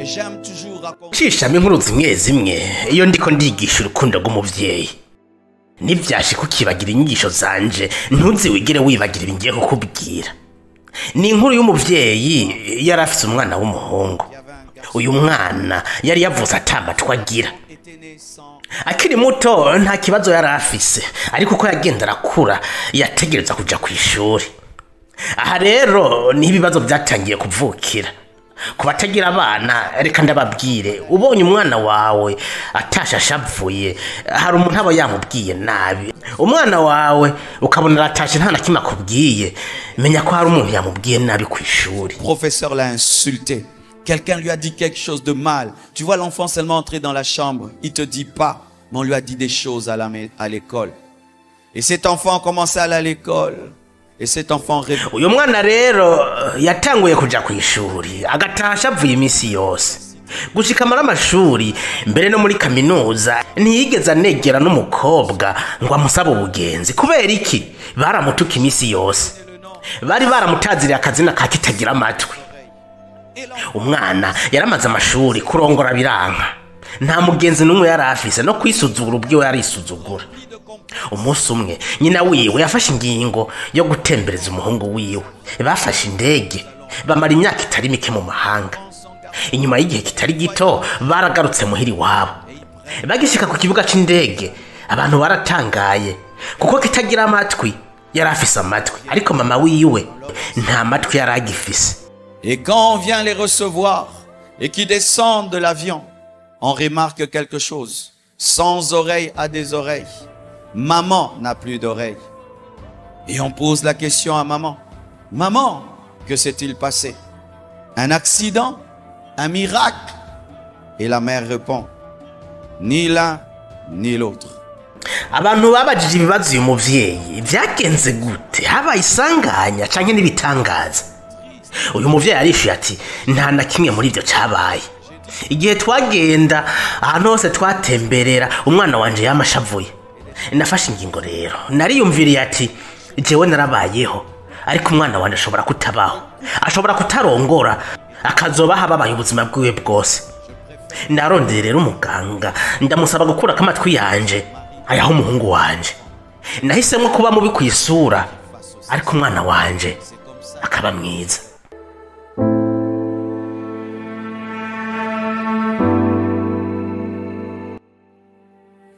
J'aime toujours raconter. Cishamo inkuru zimwe zimwe iyo ndiko ndigisha urukundo rw'umuvyeyi. Nivyashe kukibagira inyigisho zanje, ntuzi wigere wibagira ibingiye kukubwira. Ni inkuru y'umuvyeyi yari afise umwana w'umuhungu. Uyu mwana yari yavuze ata matwi agira. Akiri muto nta kibazo yari afise, ariko uko yagenda arakura yategereza kuja kw'ishuri. Aha rero niho ibibazo vyatangiye kuvukira. Ku batagira abana, reka ndababwire, ubonye umwana wawe atashe ashavuye, hari umuntu aba yamubwiye nabi. Umwana wawe ukabona aratashe nta na kimwe akubwiye, menya ko hari umuntu yamubwiye nabi kw'ishuri. Professeur l'a insulté. Quelqu'un lui a dit quelque chose de mal. Tu vois l'enfant seulement entrer dans la chambre, il te dit pas, mais on lui a dit des choses à l'école. Et cet enfant commençait à aller à l'école. Et cet enfant rêvait. Uyu mwana rero yatanguye kuja kw'ishuri, agatasha avuye imisi yose. Gushika amara amashuri, mbere no muri kaminuza, ntiyigeze anegera n'umukobwa ngo amusabe ubugenzi. Kubera iki? Baramutuka imisi yose. Bari baramutaziriye akazina ka kitagira amatwi. Umwana yaramaze amashuri, kurongora biranka. Nta mugenzi n'umwe yari afise, no kwisuzugura ubwiwe yarisuzugura. Umunsi umwe nyina wiwe yafashe ingingo yo gutembereza umuhungu wiwe. Bafashe indege bamara imyaka itari mike mu mahanga. Inyuma y'igihe kitari gito baragarutse muhira iwabo. Bagishika ku kibuga c'indege abantu baratangaye, kuko kitagira amatwi yari afise amatwi, ariko mama wiwe nta matwi yari agifise. Et quand on vient les recevoir et qu'ils descendent de l'avion, on remarque quelque chose. Sans oreilles à des oreilles. Maman n'a plus d'oreilles. Et on pose la question à maman. Maman, que s'est-il passé? Un accident? Un miracle? Et la mère répond, ni l'un ni l'autre. Abantu babajije ibibazo uyu muvyeyi, vyagenze gute? Habaye isanganya canke n'ibitangaza? Uyu muvyeyi arishuye ati, nta na kimwe muri ivyo cabaye. Igihe twagenda ahantu hose twatemberera, umwana wanje yamashavuye. Nafashe ingingo rero, nariyumviriye ati jewe narabayeho, ariko umwana wanje ashobora kutabaho, ashobora kutarongora, akazobaho ababaye ubuzima bwiwe bwose. Narondeye rero umuganga, ndamusaba gukurako amatwi yanje ayaho umuhungu wanje. Nahisemwo kuba mubi kw'isura, ariko umwana wanje akaba mwiza.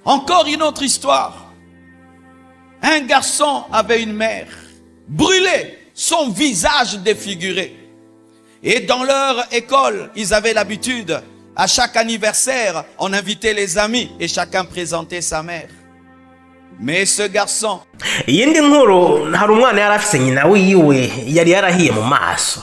Encore une autre histoire. Un garçon avait une mère brûlée, son visage défiguré. Et dans leur école, ils avaient l'habitude, à chaque anniversaire, on invitait les amis et chacun présentait sa mère. Mais ce garçon... Iyindi nkuru, hari umwana yari afise nyina wiwe yari yarahiye mu maso.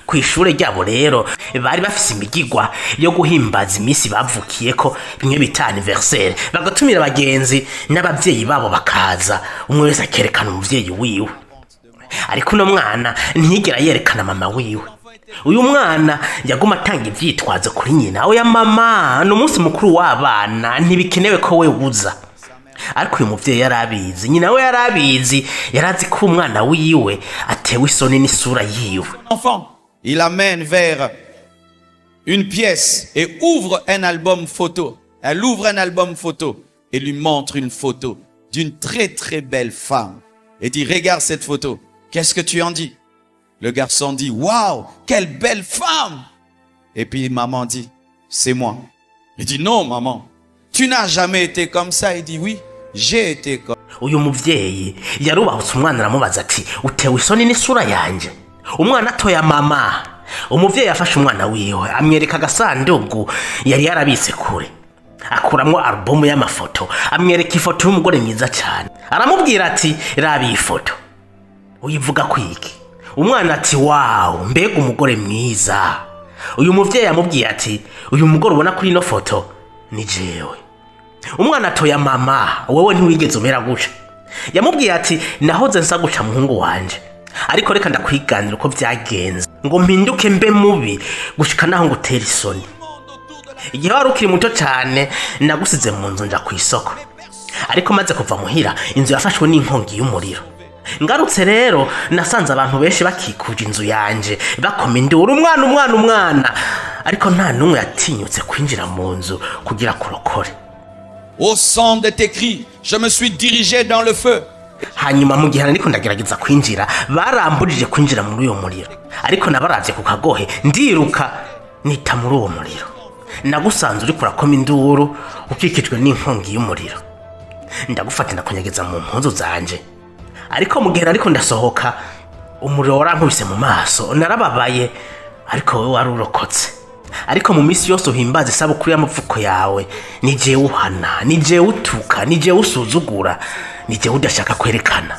Kw'ishure ryabo rero bari bafise imigigwa yo guhimbaza imisi bavukiyeko, bimwe bita anniversaire, bagatumira abagenzi n'abavyeyi babo bakaza, umwe wese akerekana umuvyeyi wiwe. Ariko uno mwana ntiyigera yerekana mama wiwe. Uyu mwana yaguma atanga ivyitwazo kuri nyina, oya mama, ni umunsi mukuru w'abana, ntibikenewe ko we uza. Ariko uyu muvyeyi yarabizi, nyina we yarabizi, yarazi ko umwana wiwe atewe isoni n'isura yiwe. Enfant, il amène vers une pièce et ouvre un album photo. Elle ouvre un album photo et lui montre une photo d'une très très belle femme. Et dit, regarde cette photo, qu'est-ce que tu en dis? Le garçon dit, waouh, quelle belle femme! Et puis maman dit, c'est moi. Il dit, non maman, tu n'as jamais été comme ça. Il dit, oui, j'ai été comme. Uyu muvyeyi yarubahutse umwana aramubaza ati, utewe isoni n'isura yanje? Umwana atoya mama. Umuvyeyi yafashe umwana wiwe amwereka agasandugu yari yarabitse kure, akuramwo albumu y'amafoto, amwereka ifoto y'umugore mwiza cyane, aramubwira ati, raba iyi foto uyivuga kwiki? Umwana ati, wow, mbega umugore mwiza. Uyu muvyeyi amubwiye ati, uyu mugore ubona kuri ino foto ni jewe. Umwana atoya mama, wewe ntiwigeze umera guca. Yamubwiye ati, nahoze nsa guca muhungu wanje, ariko reka ndakwiganira uko vyagenze ngo mpinduke mbe mubi gushika naho ngutera isoni. Igihe wari ukiri muto cyane nagusize mu nzu nja kw'isoko, ariko maze kuva muhira inzu yafashwe n'inkongi y'umuriro. Ngarutse rero nasanze abantu benshi bakikuje inzu yanje bakoma induru, umwana umwana umwana, Ariko nta n'umwe yatinyutse kwinjira mu nzu kugira kurokore. Au son de tes cris, je me suis dirigé dans le feu. Hanyuma mu gihe nariko ndagerageza kwinjira, barambujije kwinjira muri uyo muriro, ariko nabaravye ku kagohe ndiruka nita muri uwo muriro. Nagusanze uriko urakoma induru ukikijwe n'inkongi y'umuriro, ndagufata ndakunyegeza mu mpuzu zanje. Ariko mu gihe nariko ndasohoka, umuriro warankubise mu maso, narababaye, ariko wowe wari urokotse. Ariko mu minsi yose uhimbaza isabukuru y'amavuko yawe, ni jewe uhana, ni jewe utuka, ni jewe usuzugura, ni jewe udashaka kwerekana.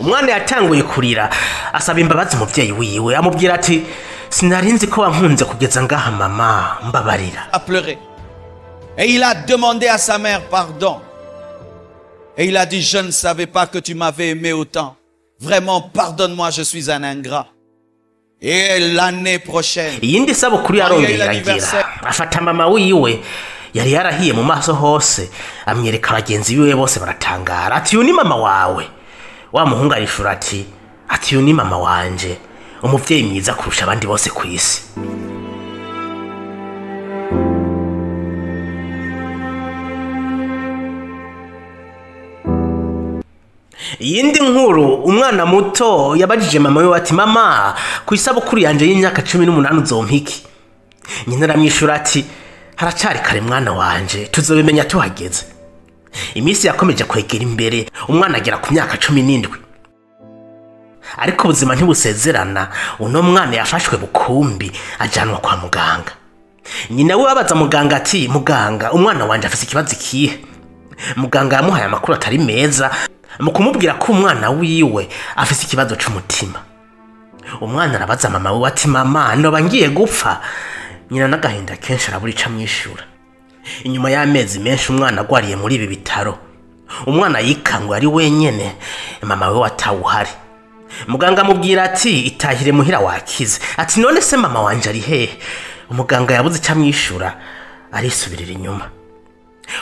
Umwana yatanguye kurira asaba imbabazi umuvyeyi wiwe, amubwira ati sinarinzi ko wankunze kugeza ngaha mama, mbabarira. A pleuré. Et il a demandé à sa mère pardon. Et il a dit, je ne savais pas que tu m'avais aimé autant. Vraiment, pardonne-moi, je suis un ingrat. Et l'année prochaine, iyindi sabukuru yarongeye iragira, afata mama wiwe yari yarahiye mu maso hose, amwereka bagenzi biwe bose baratangara, ati uyu ni mama wawe. Wa muhungu arishura ati uyu ni mama wanje, umuvyeyi mwiza kurusha abandi bose ku isi. Iyindi nkuru, umwana muto yabajije mama we ati mama, ku isabukuru yanje y'imyaka 18 uzompa iki? Nyina aramwishura ati haracari kare mwana wanje, tuzobimenya tuhageze. Iminsi yakomeje kwegera imbere, umwana agera ku myaka 17. Ariko ubuzima ntibusezerana, uno mwana yafashwe bukumbi ajanwa kwa muganga. Nyina we abaza muganga ati muganga, umwana wanje afise ikibazo ikihe? Muganga yamuhaye amakuru atari meza mu kumubwira ko umwana wiwe afise ikibazo c'umutima. Umwana arabaza mama we ati mama, noba ngiye gupfa? Nyina n'agahinda kenshi arabura ico amwishura. Inyuma y'amezi menshi umwana agwariye muri ibi bitaro, umwana yikangwe ari wenyene, mama we atawuhari. Muganga amubwira ati itahire muhira wakize. Ati none se mama wanje ari hehe? Umuganga yabuze ico amwishura, arisubirira inyuma.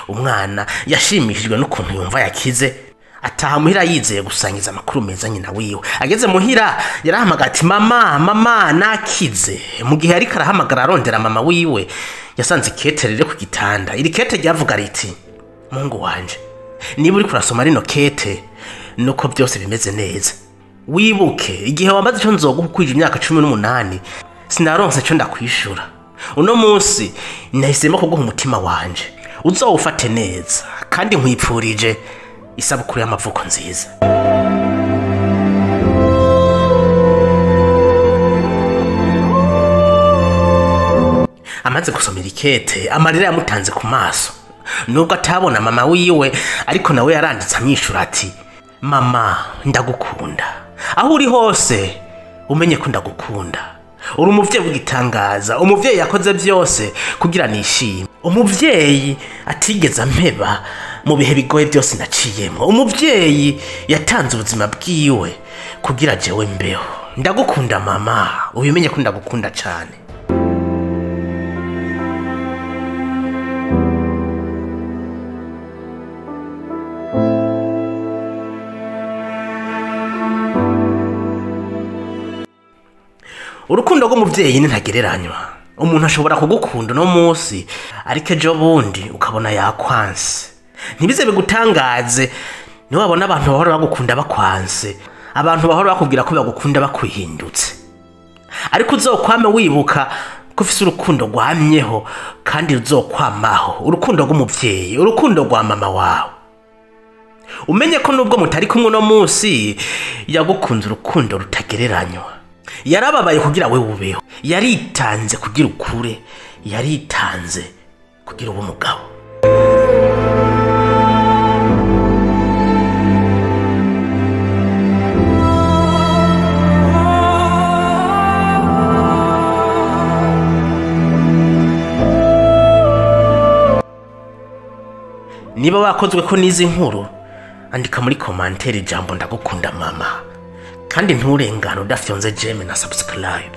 Umwana yashimishijwe n'ukuntu yumva yakize, ataha muhira yizeye gusangiza amakuru meza nyina wiwe. Ageze muhira yarahamagara ati mama, mama nakize. Mu gihe ariko arahamagara arondera mama wiwe, yasanze ikete riri ku gitanda. Iri kete ryavuga riti Mungu wanje, niba uriko urasoma rino kete nuko byose bimeze neza, wibuke igihe wamaze ico nzoguha ukwije imyaka 18, sinaronse ico ndakwishura. Uno munsi nahisemo kuguha umutima wanje, uzowufate neza, kandi nkwipfurije isabukuru y'amavuko nziza. Amaze gusomera ikete, amarira yamutanze ku maso. Nubwo atabona mama wiwe, ariko nawe yaranditse amwishura ati mama, ndagukunda, aho uri hose umenye ko ndagukunda. Uri umuvyeyi w'igitangaza, umuvyeyi yakoze byose kugira nishime, umuvyeyi atigeze ampeba mu bihe bigoye byose naciyemo, umuvyeyi yatanze ubuzima bwiwe kugira jewe mbeho. Ndagukunda mama, ubimenye ko ndagukunda cyane. Urukundo rw'umuvyeyi ni ntagereranywa. Umuntu ashobora kugukunda no munsi, ariko ejo bundi ukabona yakwanse. Ntibize bigutangaze niwabona abantu bahora bagukunda bakwanse, abantu bahora bakubwira ko bagukunda bakwihindutse. Ariko uzokwame wibuka ko ufise urukundo rwamyeho kandi ruzokwamaho, urukundo rw'umuvyeyi, urukundo rwa mama wawe. Umenye ko nubwo mutari kumwe no munsi, yagukunze urukundo rutagereranywa. Yarababaye kugira we ubeho, yaritanze kugira ukure, yaritanze kugira ube umugabo. Niba wakozwe ko nizi nkuru, andika muri commentaire ijambo ndagukunda mama, kandi nturengane udafyonze j'aime na subscribe.